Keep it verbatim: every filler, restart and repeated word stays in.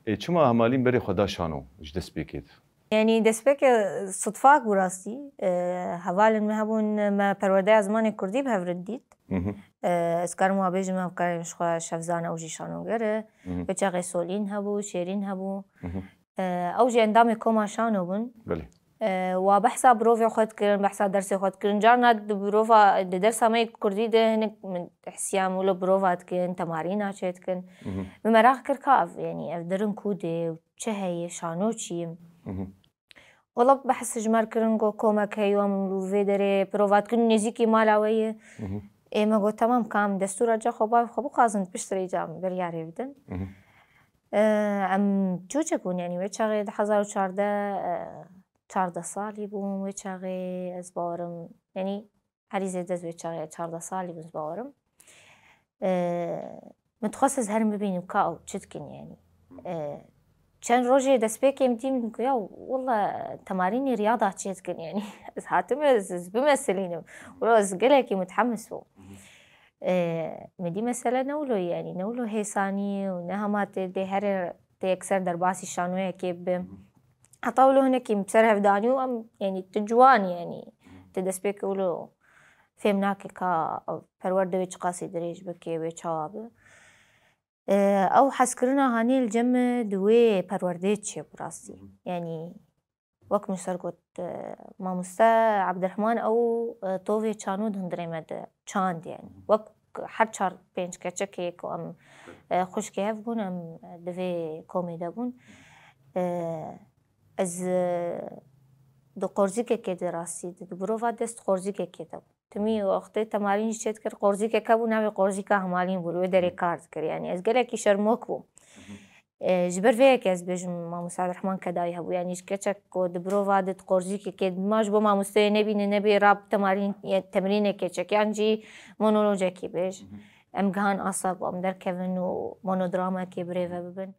Ê, çima Hemalîn berê xwe da şano ji destpêkê de? Yanî destpêkê sutfak bû rastî. E, hevalên me hebûn, me perwerdeya zimanê kurdî bi hev re dît. Mhm. E, ez karim wa bêjim, ev karên ji xwe Şevzan ew jî şanoger e. Mhm. Wê çaxê Solîn hebû, Şêrîn hebû. Mhm. E, ew jî endamê koma şano bûn. Belê. E, wa behsa birovê xwe dikirin, behsa dersê xwe dikirin. Carna di birova, di dersa me yê kurdî de hinek min hisiya min wilo birova dikin, temarîna çê dikin. Mhm. Min meraq kir ka ev, yanî ev dirin ku dê û çi heye, şano çi ye. Mhm. Wela behs ji me re kirin, got komek heye, em li vê derê prova dikin, nêzîkî mala we ye. Mhm. Ê me got, temam, ka em destûra ca xwe bavê xwe bixwazin, piştre îca em biryarê bidin. Mhm. E, em çûçek bûn, yanî wê çaxê du hezar û çardeh, e, çardeh salî bûm, wê çaxê ez bawerim, yanî herî zêde ez wê çaxê çardeh salî bûm, ez bawerim. E, min dixwest ez herim bibînim ka ew çi dikin, yanî. E, çend rojê destpêkê min dî, min got, ya wela temarînê riyada çê dikin, yanî. Ez hatime, ez, ez bimesilînim. Wela ez gelekî mutehemmis bûm. E, min dî mesele ne wilo, yanî ne wilo hêsanî û ne hema tê dê herê tê yekser derbasî şanoyekê bibe. Heta wilo hinekî min ser hev danî û em, yanî tu ciwan, yanî tu destpêkê wilo fêm nake ka perwerde wê çiqasî dirêj bike, wê çawa be. E, ew hezkirina hanê li cem min di wê perwerdeyê çêbû rastî. Yanî wek min ser got, e, mamoste Ebdirehman ew, e, tovê çano di hundirê me de çand, yanî. Wek her çar pênc keçekê ku em, e, xwişkê hev bûn, em, e, di vê komê de bûn. E, ez, e, di qorzîkekê de rastî, di, di birova dest qorzîkekê de bû. Timî wextê temarîn jî çêdikir, qorzîkek hebû, navê qorzîka Hemalîn bû, wê derê kar dikir. Yanî ez gelekî şermok bûm. E, ji ber vê yekê ez bêjim, mamoste Ebdirehman kedayî hebû. Yanî ji keçek ku di birova de di qorzîkekê, ma ji bo mamosteyê nebîne, nebê rab temarîn, ye, temrînekê çek, yan jî monologekê bêj. Em gihan asa ku em derkevin û monodramekê birêve bibin.